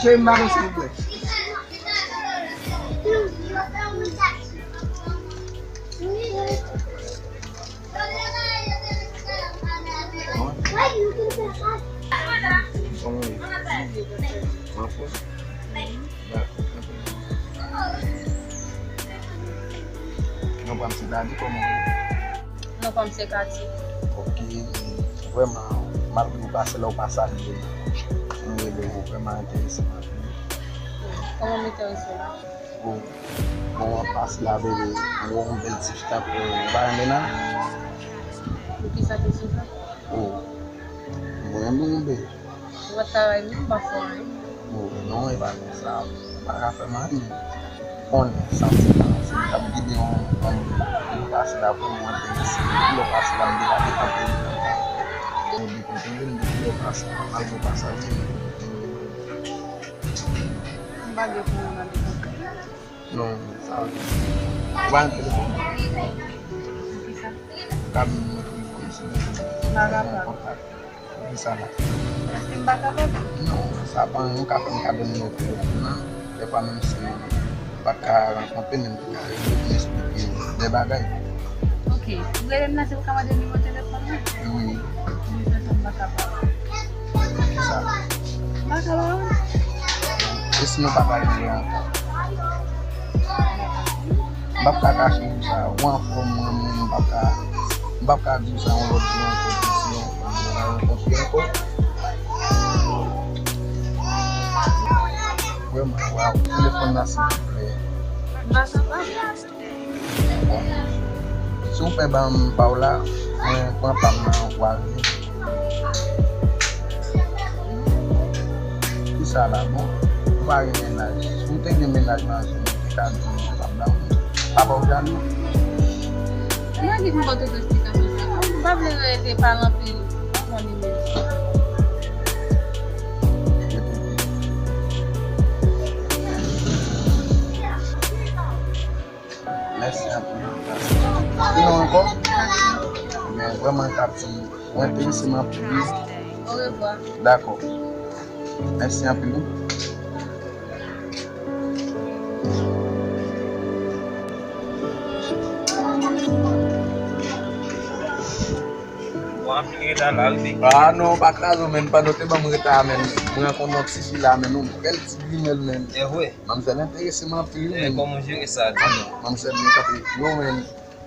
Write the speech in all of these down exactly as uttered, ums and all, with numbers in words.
Te maron silvouplè. Kòman ye? Anfòm? Dakò. Non pa m se Dani, kòman w ye? Non pa m se Katy. Ok. Vrèman, malgre w pase la, w pa salye m. M rele w, vrèman enterese m anpil. Kòman m enterese w la? Bon, bon, w ap pase la, bebe, m wè yon bèl ti fi tankou w, ou pa renmen l? Poukisa kesyon sa? Oh, mwen renmen w, bebe. Ou pa travay menm, ou pa fè anyen. Oh, non, e pa konsa. Ou pa ka fè m anyen. Konnen, santiman, se li k ap gide yon, yon moun. Lè w pase la, vrèman w enterese m. Lè w pase la, m te gade kanpe. Mwen dekontrole m depi lè w pase la, malgre w pa salye m. M pa gen pou mwen nan dekontrole. Non, sa vle di. Ou pa nan telefòn. Poukisa? Ou ka vin montre m kòmsi. M pa kapab. Poukisa la? Èske m pa kapab? Non, sa pa anyen, ou ka fè m kado nimewo telefòn nan. Dèfwa menm si m pa ka rankontre, men m te ka rele w pou m eksplike w de bagay. Ok, ou rele m nan, se pou w ka mande m nimewo telefòn mwen? Wi. Wi, sa m pa kapab. Poukisa? M pa kapab. E si nou pa ka rele ankò? M p ap ka kache w sa. Ou anfòm, mwen menm, m p ap ka, m p ap ka di w sa yon lòt jou ankò, pou si yon fwa nou pa rankontre ankò. Vrèman, waw, telefòn nan, silvouplè. M pa kapab. Bon. Si w fè ban m pa w la, mwen pran pa m nan, w a vini. Kisa la, bon? Ou pa gen mennaj. Si w te gen mennaj nan vi w, ou te ka di m, mwen pa ba w. Papa w jalou? Mwen di m ba w tout esplikasyon sa. Kòm m pa vle rete pale anpil, m pa konn nimewo. Mèsi anpil. Ki non ankò? Men vrèman, Katy, ou enterese m anpil wi. Orevwa. Dakò. Mèsi anpil wi. Bon, anpil reta la, wi. Ah non, pa kraze w, men, pandan w te ban m reta a, men, m rankontre yon ti fi la, men, yon bèl ti grimèl, men. E vre. Manmzèl enterese m anpil, wi, men. Kòman w jere sa, di m? Manmzèl, mwen kanpe, yo, men,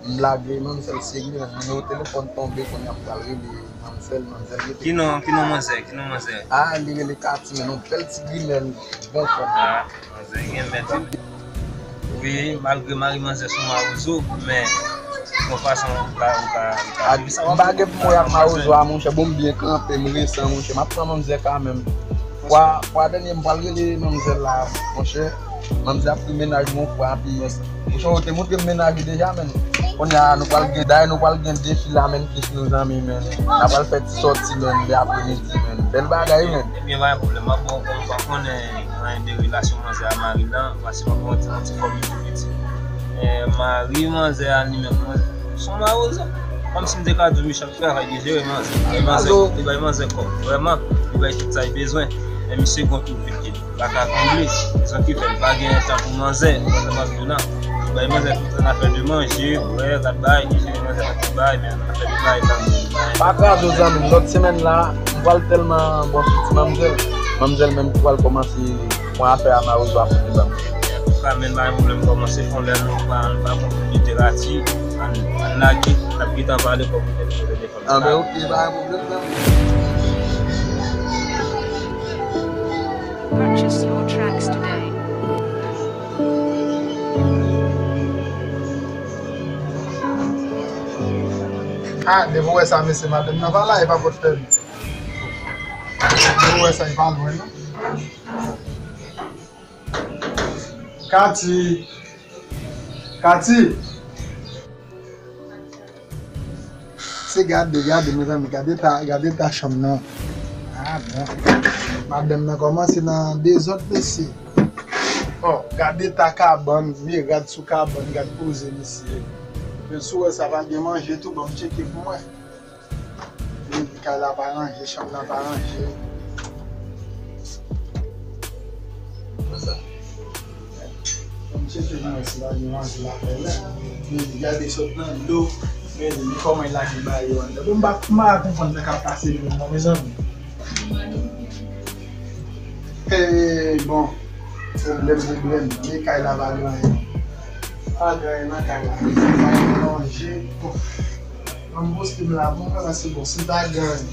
m lage, manmzèl serye, men, nimewo telefòn tonbe, kounye a m pral rele manmzèl, manmzèl rete. Ki non, ki non manzè, ki non manzè? Ah, li rele Katy, men, yon bèl ti grimèl, bon fòm. Ah. Manzè gen mèt, wi. Wi, malgre mari manzè se yon mawozo, men yon fason ou ka, ou ka, ou ka viv sa. M pa gen pou mwen ak mawozo a, monchè, bon, m byen kanpe, m resan, monchè, m ap pran manzè kanmenm. Fwa, fwa dènye, m pral rele manzèl la, monchè. Manzè ap pran mennaj mwen, fwa, epi, monchè, ou te montre m mennaj li deja, men. Kounye a, nou pral gen, dayè, nou pral gen defi la, men, plis nou zanmi, men. N a pral fè ti sòti, men, lè apremidi, men. Bèl bagay, men. Ebyen, pa gen pwoblèm, m ap ba w, m pa konnen anyen de relasyon manzè a mari l lan, paske m ap pran yon ti, yon ti fòmil tou piti. Eh, mari manzè a li menm, manzè, se yon mawozo. Kòmsi m te ka di w Michel travay, li jere manzè. Li bay manzè, li bay manzè kòb. Vrèman, li bay tout sa l bezwen. Men misye gon tou vit li pa ka konble. Rezon ki fè li pa gen tan pou manzè, manzè manzè nan. Li bay manzè tout an afè de manje, bwè, gad bagay, li jere manzè nan tout bagay, men an afè de bagay, tankou. Pa kraze w, zanmi m, lòt semèn la, m pral tèlman bon sou ti manmzèl. Manmzèl menm ki pral kòmanse pran afè a mawozo a pote ban m. Antouka, men pa gen pwoblèm, kòmanse fè yon lè nou pa, nou pa konprann literati, ann, ann lage, n ap gentan pale kòm ou te poze telefòn. Ah, ben, ok, pa gen pwoblèm, zanmi. Purchase your tracks today. Ah, depi w wè sa, mesye, madanm nan pa la, e pa pòt fèmen. Depi w wè sa, e pa lwen, non. Katy! Katy! Se gade, gade, mezanmi, gade ta, gade ta chanm nan. Ah, bon. Madanm nan kòmanse nan dezòd, mesye. Oh, gade ta kabann, vye rad sou kabann, gad poze, mesye. Men si w wè sa pa gen manje tou, ban m tcheke pou mwen. Wi, kay la pa ranje, chanm nan pa ranje. Chèche manje, si pa gen manje lakay la. Men li gade sot nan do. Men li kòman l lage bagay yo anndan. Bon, m pa, m pa konprann sa k ap pase menm non, mezanmi. Eh, bon. Pwoblèm, pwoblèm. Men kay la pa gen anyen. Pa gen anyen nan kay la. Pa gen manje. Ban m poste m la pou mwen, paske bon, si pa gen anyen.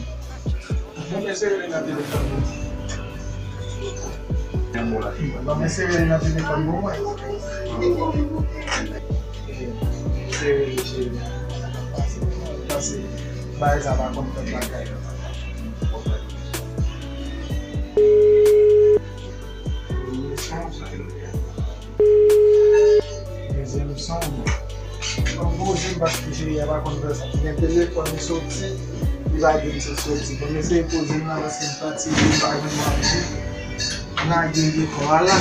Bon, men se rele nan telefòn mwen. Bon, men se rele nan telefòn pou mwen. Se rele, se rele. Paske bagay sa pa konn fèt lakay. Dezyèm son. Mwen poze m paske cheri a pa konn fè sa. Li gen telefòn, li soti, li pa di m se soti. Bon, m eseye poze m la paske m fatige, m pa jwenn manje. M lage m dekò a la.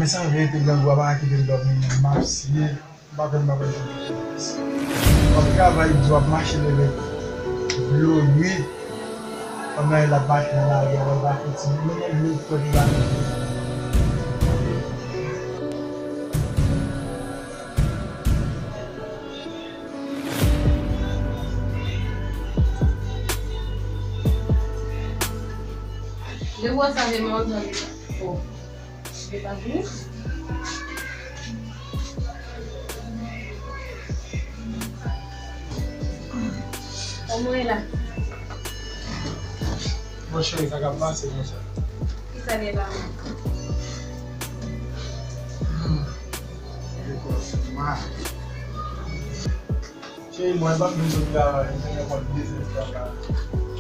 Men sa verite, grangou a pa kite m dòmi, m ap siye, m pa konn, m pa konn jan pou fè. W ap travay di, w ap mache leve dlo ui. Pandan l ap mache nan lari a, w ap fè ti, men yon dlo frèt li pa mete. De wè sa de manzè. Oh. Je pa vini. Kòman w ye la? Bon, cheri, sa k ap pase konsa? Kisa gen la? Hmm. Cheri, mwen pa menm sot travay, mwen gen kòb de zèdtan la.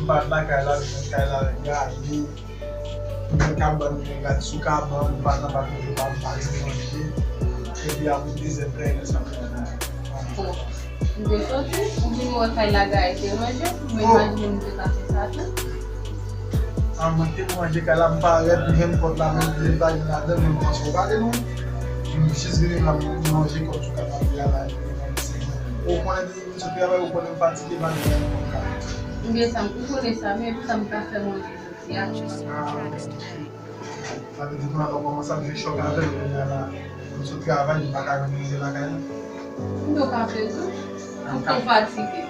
M pa t lakay la, m jwenn kay la rale. M jwenn kabann, mwen gad sou kabann, m pa nan bak manje, pa m pa jwenn manje. Epi apre de zèdtan, lè sa mwen. Bon. M te soti, ou vin wè kay la gaye te ranje, mwen imajine m te ka fè sa tou. An, mwen te ranje kay la, m parèt, m jwenn pòt la, men m te vin ladan, men m panse w pa te non. M jis vin la, m lonje kò m sou kanapè a la, epi mwen se ou konnen depi m sot travay, ou konnen m fatige, m al fè yon kòb la. Ebyen, sa m, ou konnen sa, men sa m ka fè manje jodi a. Ah. Sa vle di kounye a w kòmanse ap jwe chòk avè l kounye a la. M sot travay, m pa ka jwenn rive lakay la. M yo ka fè tou. Ou fatige.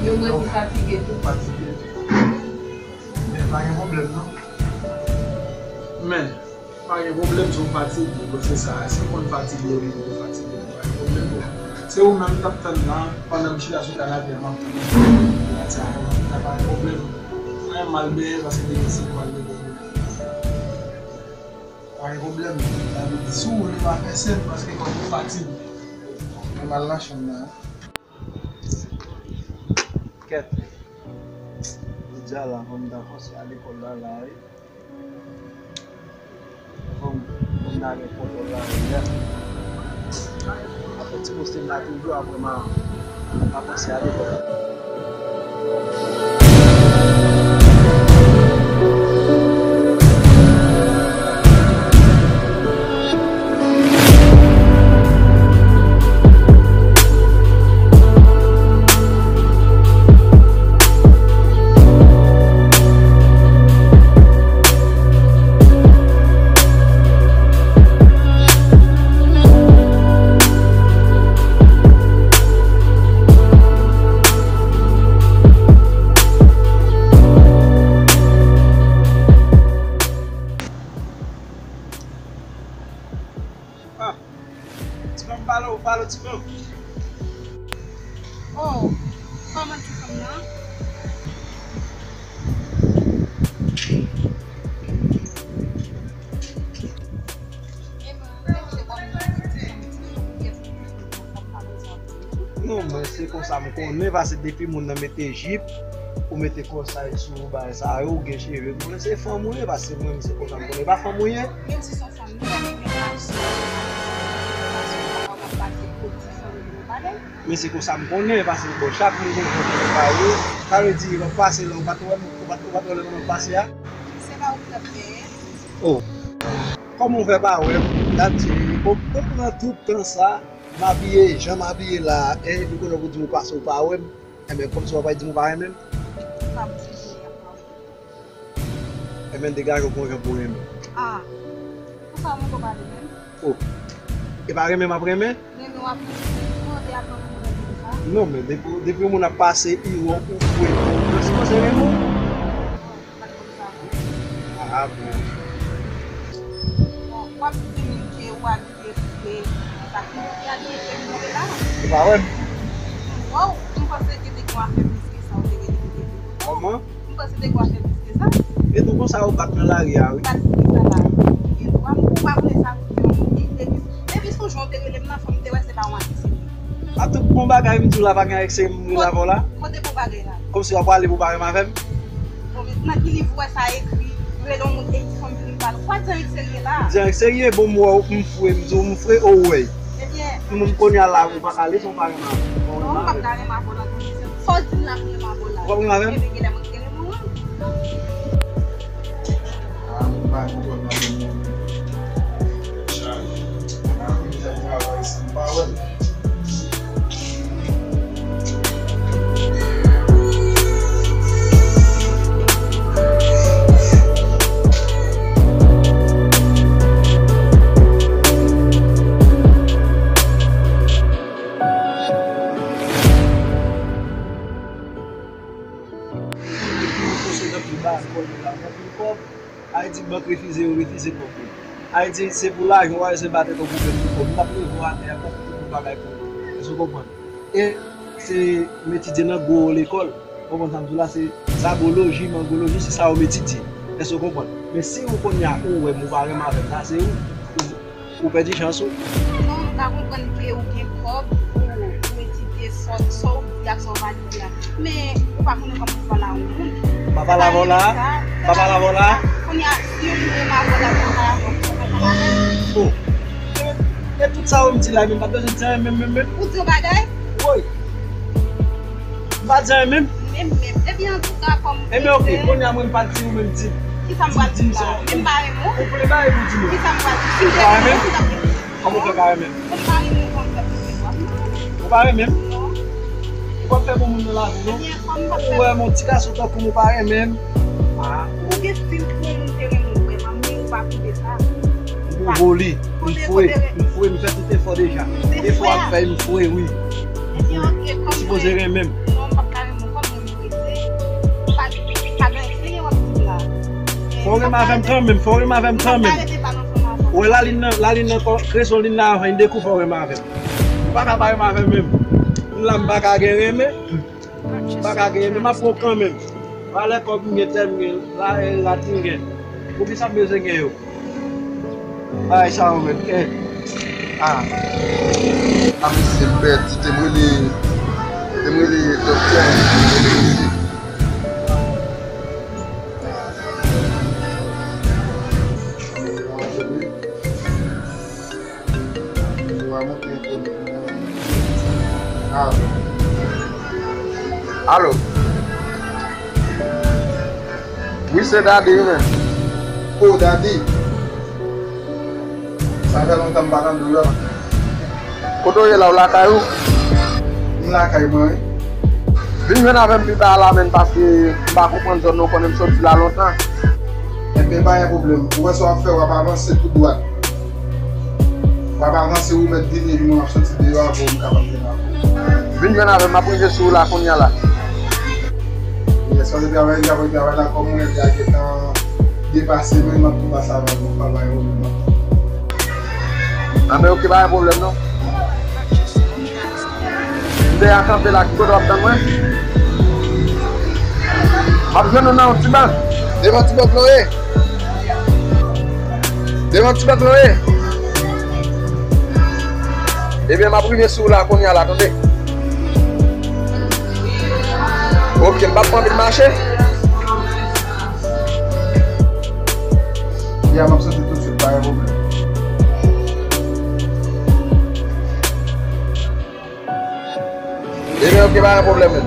Yo mwen tou fatige tou. Fatige tou. Men pa gen pwoblèm non. Men, pa gen pwoblèm si w fatige, bon, se sa, si w konn fatige, wi, ou fatige, pa gen pwoblèm non. Se ou menm m t ap tann la, pandan m chita sou kanape a, m ap tann ou. Sa pa gen pwoblèm. Mwen mal benyen paske depi si m pral benyen. Pa gen pwoblèm. Sa vle di si w vle m ap fè sèl paske kòm ou fatige. Mwen mal nan chanm nan. Kèt. Jodi a la, fò m ta fòse al lekòl la, la, wi. Fò m, fò m ta gen kontwòl la, wi, a. Apre ti poste m la toujou, apre m a, m a panse ale, bò. Ah, ti fanm, pale w, pale w, ti fanm. Oh, kòman ti fanm nan? Non, mwen se konsa m konnen, paske depi moun nan mete jip, ou mete kòsay sou ou, bagay sa yo, ou gen cheve, mwen se fanm ou ye, paske mwen, se konsa m konnen. E pa fanm ou ye? Menm si se yon fanm, nou pa gen yon relasyon, relasyon sa yo k ap pase pou ti fanm yo, nou pa gen. Men se konsa m konnen, paske bon, chak moun gen jan pou yo pale. Sa vle di, w ap pase la, ou pa t wè m, ou pa t, ou pa t wè lè m ap pase a? Se pa ou ki t ap fè. Oh. Kòman w fè pa wè m? Gad, cheri, ou, ou pran tout tan sa, m abiye, jan m abiye la, e epi kounye a pou di m ou pase, ou pa wè m. Enben, kòmsi w ap di m ou pa renmen m? Sa pou di m ou pa renmen m. Enben, degaje w pran jan pou renmen m. Ah. Pou sa w mande w pa renmen m? Oh. E pa renmen m ap renmen? Renmen w ap renmen. Mande ap renmen w renmen sa. Non, men depi, depi yon moun ap pase iwò ou fwe, ou sipoze renmen w. Ou pa t konn sa, non? Ah, bon. Bon, w ap di m ke ou abiye fre, sa ki, ki abiye fre m tonbe la? Ou pa wè m? Waw, m panse ke te gen yon afè plis ke sa, ou te gen li te gen. Kòman? M panse te gen yon afè plis ke sa. E tou konsa yo bat nan lari a, wi. Bat pou ki sa la? Ou gen dwa, ou pa konnen sa pou ki yon moun ki depi, depi sou jan w te rele m nan, fò m te wè se pa yon atis. A tout bon bagay m di w la pa gen avèk se m rele avè w la. Kote bon bagay la? Kòmsi w ap prale pou w pa renmen avè m? Bon, men nan ki liv ou wè sa ekri, rele yon moun e ki fanm vini pale? Ou pa di anyen k serye la. Di anyen k serye, bon, m wè w, m fre, m di w m fre, o w wè. Ebyen. Moun kounye a la, ou pa ka lese w pa renmen avè m. Non, m p ap ka renmen avè w nan kondisyon. Sa w di m la, m renmen avè w la. Ou p ap renmen avè m? Ebyen, genlè mwen ki renmen w an. Ah, m pa konprann nan moun. Chaje. Ah, m fè travay sa, m pa wè l. Konsekan pi ba, kòb yo la, anpil kòb. Ayiti, bank refize yo, refize kòb yo. Ayiti, se pou lajan, w a se batè kòb ou fè pou kòb. M t ap leve w atè a, m t ap fè tout bagay pou ou. Èske w konprann? E se m etidye nan gwo lekòl. Ou konprann sa m di w la, se zaboloji, mangoloji, se sa yo m etidye. Èske w konprann? Men si ou kounye a, ou wè m, ou pa renmen avè m, sa se ou. Ou pèdi chans ou. Non, m ka konprann ke ou gen kòb pou, pou etidye sa, sa w di ak sa w pa di a. Men, ou pa konnen kòman pou pale a yon moun. M pa pale avè w la. M pa pale avè w la. Kounye a, si yon moun renmen avè w la, ou pa pale avè l. Oh. E, e tout sa w di la, men m pa t bezwen di anyen menm, menm, menm. Ou di yon bagay? Woy. M pa di anyen menm. Menm, menm. Ebyen, antouka, kòm... Ebyen, oke, kounye a mwen m pa di ou menm di. Kisa m pral di la? Menm pa renmen w? Ou vle bagay pou di mwen. Kisa m pral di? Si m te renmen w, ou t ap gen. Kòman w fè pa renmen m? Ou pa renmen m, kòman w fè pou di mwen? Ou pa renmen m? Non. Ou p ap fè bon moun nan lavi, non. Ebyen, kòm m p ap fè... Ou wè, yon ti gason tankou m, ou pa renmen m. Ah. Ou gen fim pou yon moun te renmen w vrèman, men ou pa pwouve sa. M gwo li, m fre, m fre, m fè tout efò deja. Efò ap fè, m fre, wi. Sipoze renmen m. Non, m p ap ka renmen w kòm mwen m prese. Pa, pa gen anyen w ap di m la. Fò w renmen avè m kanmenm, fò w renmen avè m kanmenm. Ou wè lalin nan, lalin nan, kreson lin nan avan, li dekouvè w renmen avè m. Ou pa ka pa renmen avè m menm. M la, m pa ka gen renmen. M pa ka gen, men m ap pran w kanmenm. Valè kòb m gen, tè m gen, la, e, rat m gen. Poukisa m bezwen gen yo? Ay, sa yo menm, eh. Ah. A mesye, m pèdi, te m rele, te m rele doktè, m rele mesye. Alo. Wi, se Daddy wi menm. Oh, Daddy. Sa fè lontan m pa tande w la. Kote w ye la, w lakay ou? M lakay mwen, wi. Vin jwenn avè m pi ba la, menm, paske m pa konprann zòn nan, w konnen m soti la lontan. Enben, pa gen pwoblèm. Ou wè sa w ap fè, w ap avanse tou dwat. W ap avanse, ou mèt vini, epi mwen m ap soti deyò avè w, m kapab vin avè w. Vin jwenn avè m, m ap rive sou ou la kounye a la. Yes, paske travay, travay, travay la, kòm ou wè, li gentan depase mwen, m ap tou pase avè w, pa bay pwoblèm, m ap tou. Anben, oke, pa gen pwoblèm, non. M te a kanpe la, ki kote w ap tann mwen? M ap jwenn ou nan yon ti bank. Devan ti bank lan w ye? Devan ti bank lan w ye? Ebyen, m ap rive sou ou la kounye a la, tande. Ok, m p ap pran anpil mache. Ya, m ap soti tousuit, pa gen pwoblèm. Ebyen, ok, pa gen pwoblèm, men.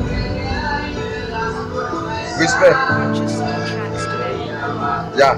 Respè. Ya.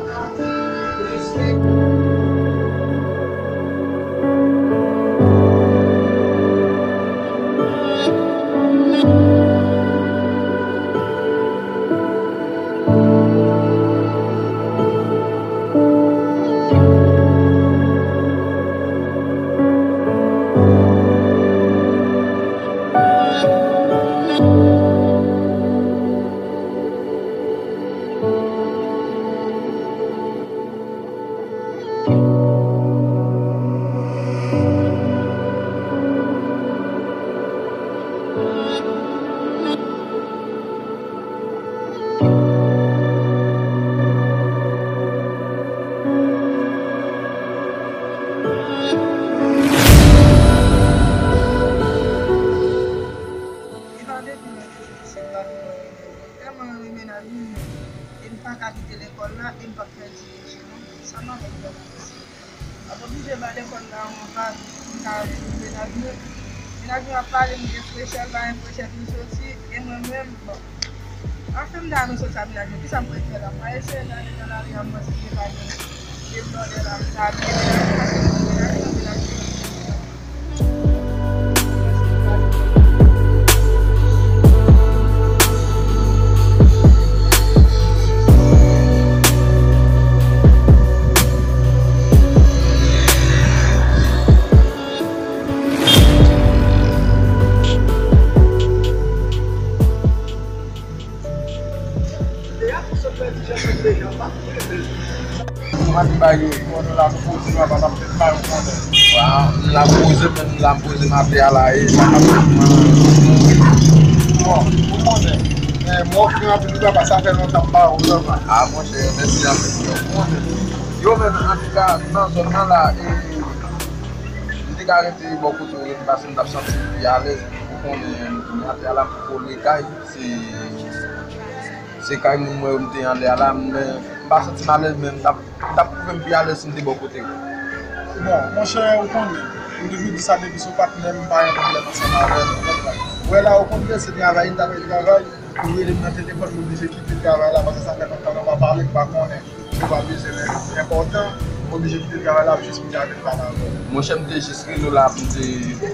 Evan depi lè se pa li mwen renmen. Tèlman renmen lavi m, e m pa ka kite lekòl la, e m p ap fè di non. Sa m ap fè la? M ap oblije bay lekòl la yon vag pou m ka jwenn mennaj mwen. Mennaj mwen ap pale m gen frechè, l pa gen frechè pou l soti, e mwen menm, bon. Anfen, m ta renmen soti ak mennaj mwen, kisa m pral fè la? M pral eseye gade nan lari a, m wè si m te ka jwenn de blòdè la, m ta byen mennaj mwen, paske mennaj mwen, mennaj mwen. Mwen di bagay yo, yo, nou la pou poze, nou pa t ap fè bagay, ou konnen. Wa, nou la pou poze, men nou la pou poze m atè a la, e, sa k ap fèt, mwen, mwen, bon, ou konnen. Men, mwen ofri anpil wi papa, sa fè lontan m pa wè w, papa. A, monchè, mèsi anpil, ou konnen. Yo, men, antouka, nan zòn nan la, e, m te ka rete bò kote w, paske m t ap santi m pi alèz, ou konnen, atè a la m kole kay, se, se kay moun mwen yo m te anlè a la, men m pa santi m alèz, men m t ap M t ap twouve m pi alèz si m te bò kote w. Bon, monchè, ou konnen, m toujou di sa, depi se yon patnè m, m pa gen pwoblèm ansanm avè l, ou konprann. Wè la, okontrè, se travay, m t ap fè travay, ou rele m nan telefòn, m oblije kite travay la, paske sa fè lontan nou pa pale, m pa konnen si w pa bezwen m enpòtan, m oblije kite travay la, m jis vin avè l pale avè w. Monchè, m te jis rele w la, m te,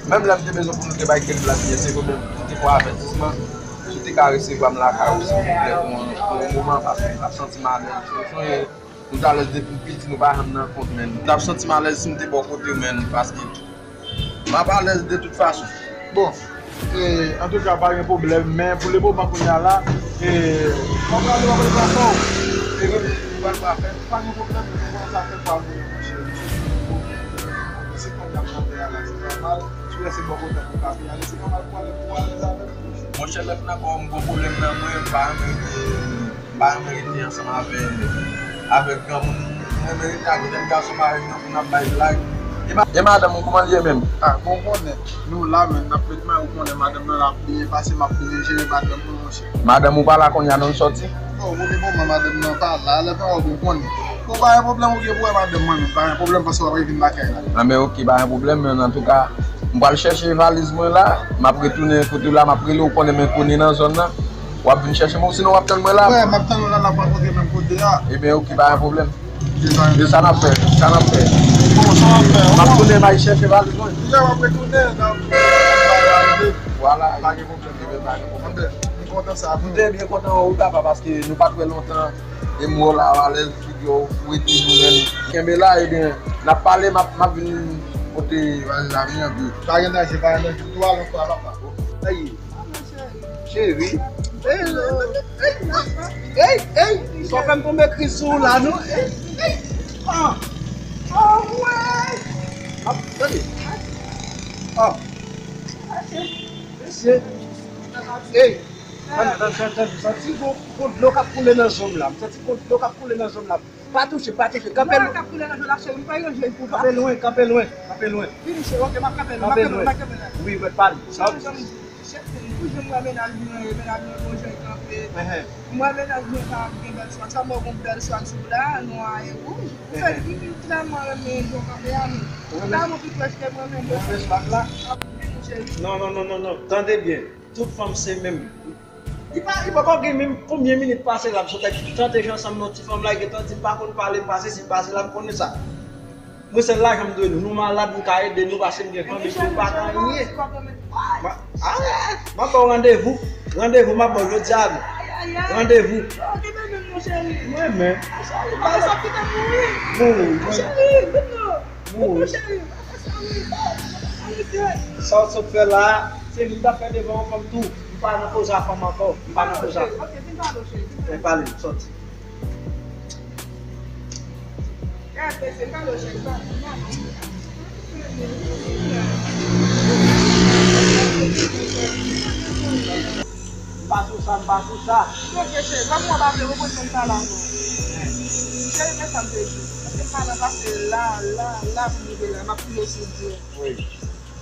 menm lè m te bezwen pou nou te bay kèk blag, byen, se mwen menm, m te fè w avètisman, si w te ka resevwa m lakay ou, silvouplè, pou yon, pou yon moman, paske m t ap santi m alèz, ou sonje, nou t alèz depi piti, nou pa janm nan kont, men. M t ap santi m alèz si m te bò kote w, men, paske m ap alèz de tout fason. Bon, e, antouka, pa gen pwoblèm, men pou le moman kounye a la, e, mwen prale, mwen prale pran kò w. E, mwen prale pa fè. Pa gen pwoblèm, men konnen sa fè pa vre, monchè. Se kòb y ap nan tè a la, se nòmal. Si w wè se bò kote w pou w ka pi alèz, se nòmal pou w alèz, pou w alèz avè l, monchè. Monchè, lè m nan kò w, m gon pwoblèm nan mwen, m pa renmen rete M pa renmen rete ansanm avè, avèk granmoun. M renmen rete ak jèn gason parèy nou pou n ap bay blag. E ma-, e madanm ou, kòman l ye menm? A, bon, ou konnen, nou la, men n ap met men, ou konnen madanm nan la ap byen pase, m ap byen jere madanm mwen, monchè. Madanm ou pa la kounye a non, l sòti? O, pou le moman, madanm nan pa la, lè pa wè, ou konnen. Bon, pa gen pwoblèm, ou gen pou wè madanm mwen menm, pa gen pwoblèm, paske w ap revin lakay la. Anben, oke, pa gen pwoblèm, men antouka, m pral chèche valiz mwen la, m ap retounen kote w la, m ap rele w, ou konnen men konnen nan zòn nan. W ap vin chèche mwen, sinon w ap tann mwen la? Wè, m ap tann ou la, n ap rankontre menm kote a. Ebyen, oke, pa gen pwoblèm. E sa n ap fè, sa n ap fè. Bon, sa w ap fè? M ap tounen, m al chèche valiz mwen. Deja w ap retounen, n ap, n ap bay la rive. Vwala. Pa gen pwoblèm. Ebyen, pa gen pwoblèm. Anben, m kontan sa. M te byen kontan wè w wi papa, paske nou pa t wè lontan. E m wè w la, w alèz, figi w, ou rete nou menm. Kenbe la, ebyen, n ap pale, m ap, m ap vin pote valiz la, vini anpil. Pa gen danje, pa gen danje. Tou alon fwa, papa. Ayi. Cheri. Hello. Ey, ey, sa w fè m tonbe kriz sou ou la, non? Ey, ey. Ah. Anmwey. Ap, tande. Ah. Mesye. Ey. Tande, tande, tande, tande. M santi gon, gon dlo k ap koule nan zo m la. M santi gon dlo k ap koule nan zo m la. Pa touche, pa touche. Kanpe lwen. Kanpe lwen, kanpe lwen, kanpe lwen. Vini, cheri, ok, m ap kanpe lwen, m ap kanpe lwen, m ap kanpe lwen. Wi, mwen pale. Sa w di? Chèf, m toujou m wè mennaj mwen, mennaj mwen gon jan l kanpe. M wè mennaj mwen pa gen bèl swag. Sa m wè gon bèl swag sou la, nwa e wouj. Ou fè m tèlman renmen jan w kanpe a, men. Ou renmen, tèlman pi frèch ke mwen menm. Ou renmen swag la? Ap renmen, mon cheri. Non, non, non, non, non. Tande byen. Tout fanm se menm. Li pa, li poko gen menm konbyen minit pase la, m sot ap tante jan ansanm non ti fanm la, li gentan di m pa konn pale, m pa sesi, m pa sela, m konnen sa. Mwen sèl lajan m dwe nou. Nou malad, m ka ede nou, pase m gen fanmi, nou pa ka anyen. Ma, a, m ap ba w randevou. Randevou, m ap ba w jodi a. Randevou. Mwen menm. Mouri, mouri. Sa w sot fè la a, se li m t ap fè devan yon fanm tou. M pa nan koze a fanm ankò. M pa nan koze a. Mwen pale, m sòti. M pa sou sa, m pa sou sa. Cheri, men sa m te di. Paske m pa nan pase la, la, la pou m rive la, m ap kriye sou Dye. Wi.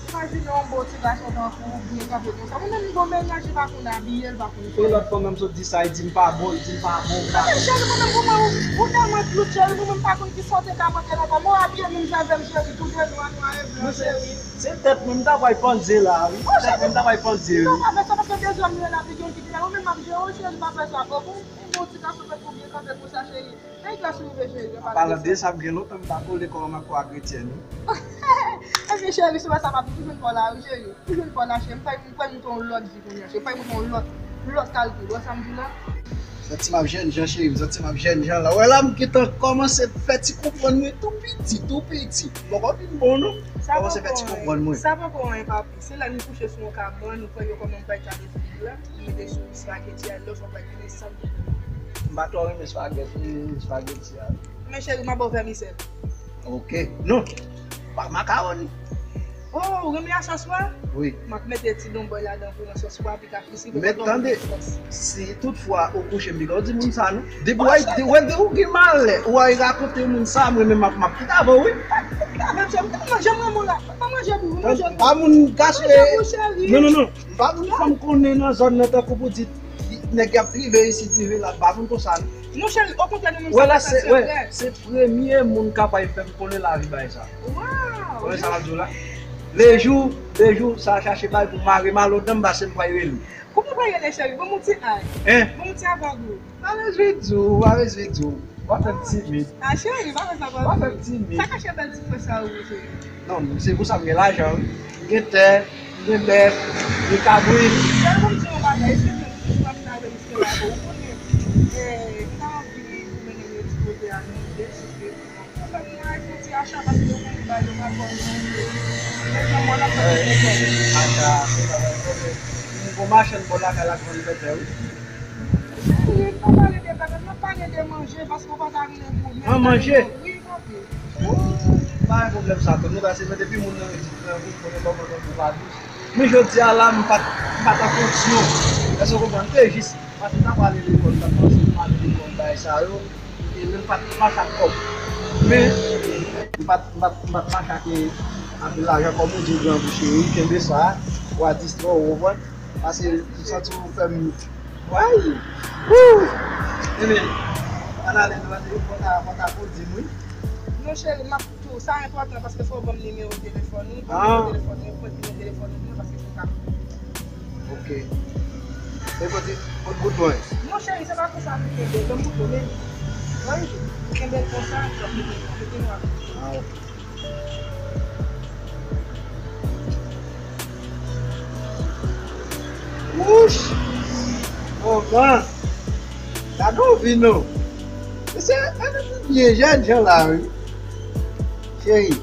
Imajine yon bon ti gason tankou ou byen kanpe konsa. Ou menm gon mennaj, li pa konn abiye, li pa konn fè. E lòt fanm nan m sot di sa, li di m pa bon, li di m pa bon, m pa bon. Men cheri, mwen menm pou mwen, ou, ou tèlman cute, cheri, mwen menm m pa konn kisa w te ka manke nan kò m. Ou abiye menm jan avè m, cheri, tou de nwa, nwa e blan, cheri. Se tèt mwen m ta pral pandye la, wi. Tèt mwen m ta pral pandye, wi. Non, pa fè sa, paske dezòm yo la, pi gen ki te la. Ou menm m ap jere w, cheri, pa fè sa. Bon, pou yon bon ti gason tankou w byen kanpe konsa, cheri. An palan de sa, m gen lontan m pa kole kò m ak kwa kretyèn, wi. Ebyen, cheri, se wè sa m ap di, toujou n pa w la, wi, cheri. Toujou n pa w la, cheri. M fè, m fè moute yon lòt vi kounye a, cheri. M fè moute yon lòt, lòt kalite. Ou wè sa m di w la? Santi m ap jèn jan, cheri. M santi m ap jèn jan la. Ou wè la, m gentan kòmanse fè ti konprann mwen tou piti, tou piti. Poko vin bon, non. Kòmanse fè ti konprann mwen. Sa poko anyen, papi. Se lè nou kouche sou yon kabann, nou pran yon kòman bay kale fig la, nou mete sou espageti a, lè w fè bay vini san. M pa twò renmen espageti, espageti a. Men cheri, m ap ba w vèmisèl. Ok. Non. Pa makawoni. Oh, ou renmen a sòs pwa? Wi. M ap mete ti donbòy ladan pou nan sòs pwa, pi ka frisi pou. Men tande, si toutfwa ou kouche m, piga w di moun sa, non. Depi w ay, de, wè, de ou gen malè, ou ay rakonte moun sa, mwen menm m ap, m ap kite avè w, wi. Pa manje pou ou, manje pou ou, manje pou ou. Pa moun gaspiye. Non, non, non. M pa moun fè m konnen nan zòn nan tankou pou di nèg y ap rive isit, rive la, m pa moun konsa, non. Non, cheri, okontrè, nou menm sa nou fè se vrè. Se premye moun k ap fè m konnen lavi bay sa. Waw. Wè sa m ap di w la. Lejou, lejou, sa chache bay pou mare m al odan m pase m pral rele. Kouman w pral rele, cheri? Ban m yon ti ay. Hein? Ban m yon ti avangou. Pa bezwen di w, pa bezwen di w. W ap fè m timid. A, cheri, pa fè sa, pa fè m timid. Sa kache bèl ti frè sa ou, cheri? Non, se pou sa m gen lajan, wi. M gen tè, m gen bèf, m gen kabrit. Cheri, ban m di w yon bagay, eskize m, m ap pale avè misye la, bon, ou konnen, eh, m ta anvi pou mennen l yon ti kote a, nou de, sou ke. An fèt, mwen al fè yon ti acha paske yo konn bagay yo pa bon nan yo. Men jan mwen ap fè yo konn. Acha, se pa yon pwoblèm. Yon machann bò lakay la k vann pèpè, wi. Cheri, n pa pale de pèpè, n ap pale de manje paske w pa ta vin pou manje. An manje? Wi, papi. Oh, pa gen pwoblèm sa tou. Nou ta se men depi moun nan redi grangou, konnen kòman grangou pa dous. Men jodi a la, m pa t, m pa t an fonksyon. Èske w konprann? M te jis Paske m ta pral ale lekòl, m ta panse m ale lekòl, bagay sa yo. E menm pa t, pa t ak kòb. Men, m pa t, m pa t, m pa t mache ak anpil lajan, kòm ou di, grangou cheri, kenbe sa, w a distrè w, ou konprann? Paske m santi w fè m, way! Wou! Ebyen, ann ale, nou antre, fò ta, fò ta pou di m, wi. Non, cheri, m ap Tou, sa enpòtan paske fò w ban m nimewo telefòn ou, ban m nimewo telefòn ou, mwen pote nimewo telefòn ou pou mwen paske se sa. Ok. E kote, kote bout mwen? Non, cheri, se pa konsa pou kenbe, ban m bout ou, men. Wi, kenbe l konsa, mete, mete nou ak. Ah, ok. Wouch! Bon van! Gade yon vi non! Mesye, gade fi byen jèn jan la, wi. Cheri,